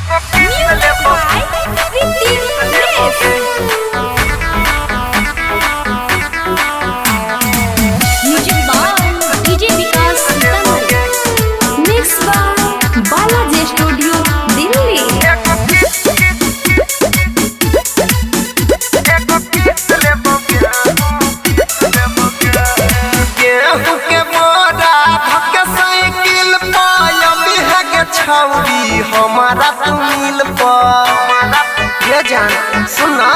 Music by Ritik Race. Music by DJ Vikas Sitamarhi. Mix by Balaji Studio, Delhi. गेहूं के बोरा धक्के cycle पायमी है गे छौरी हमारा तू मिल पर ये जान सुना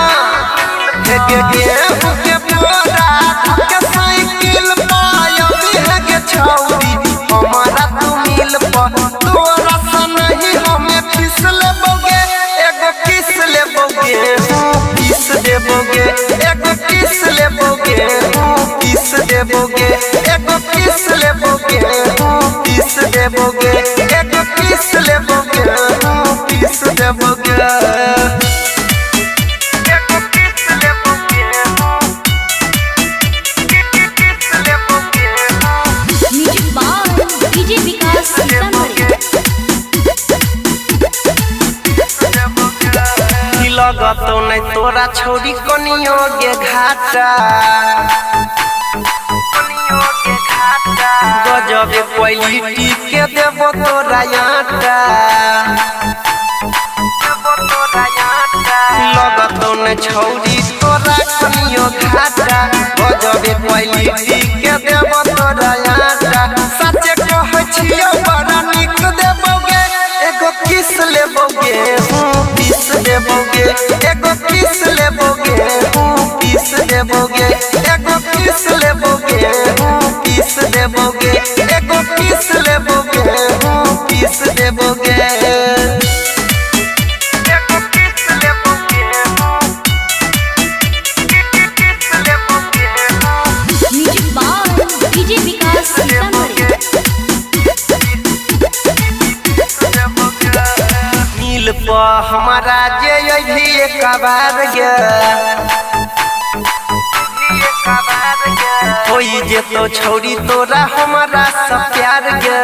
हे गे गेहूं के बोरा धक्के साइकिल पायमी है गे छौरी हमारा तू मिल पर तोरा सा नहीं हमें पीस लेबोगे एगो किस लेबोगे हूँ पीस देबोगे एगो किस लेबोगे हूँ पीस देबोगे एगो किस लेबोगे हूँ पीस देबोगे एगो किस लेबोगे हूँ पीस देबोगे एगो किस लेबोगे हूँ किस लेबोगे हूँ Music by DJ Vikas Sitamarhi. की लगतो नहीं तोरा छोरी कनियो गे घाटा गजब क्वालिटी के देबो तोरा आटा लगतो नहीं छौरी तोरा कनियो घाटा गजब क्वालिटी के देबो तोरा आटा सचे कहै छियो बड़ा नीक देबोगे एगो किस लेबोगे हूँ पीस देबोगे एगो किस लेबोगे हूँ पीस देबोगे एगो किस लेबोगे हूँ पीस देबोगे एगो किस लेबोगे हूँ पीस देबोगे एगो किस लेबोगे हूँ किस लेबोगे हूँ Music by DJ Vikas Sitamarhi. नील पर हमारा जे अभी एक बार गे होई जे तो छौरी तोरा हमारा सब प्यार गे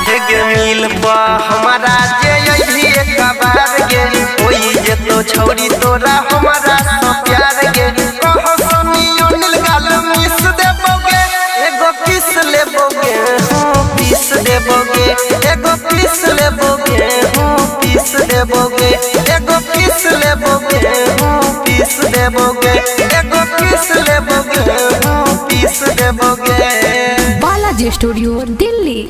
हे गे नील पर हमारा जे अभी एक बार गे होई जे तो छौरी तोरा हमारा सब प्यार गे कहो सुनियो नील गाल मिस देबोगे एगो किस लेबोगे हूँ पीस देबोगे एगो किस लेबोगे हूँ पीस देबोगे एगो किस लेबोगे हूँ पीस देबोगे एगो किस लेबोगे हूँ पीस देबोगे बालाजी स्टूडियो दिल्ली।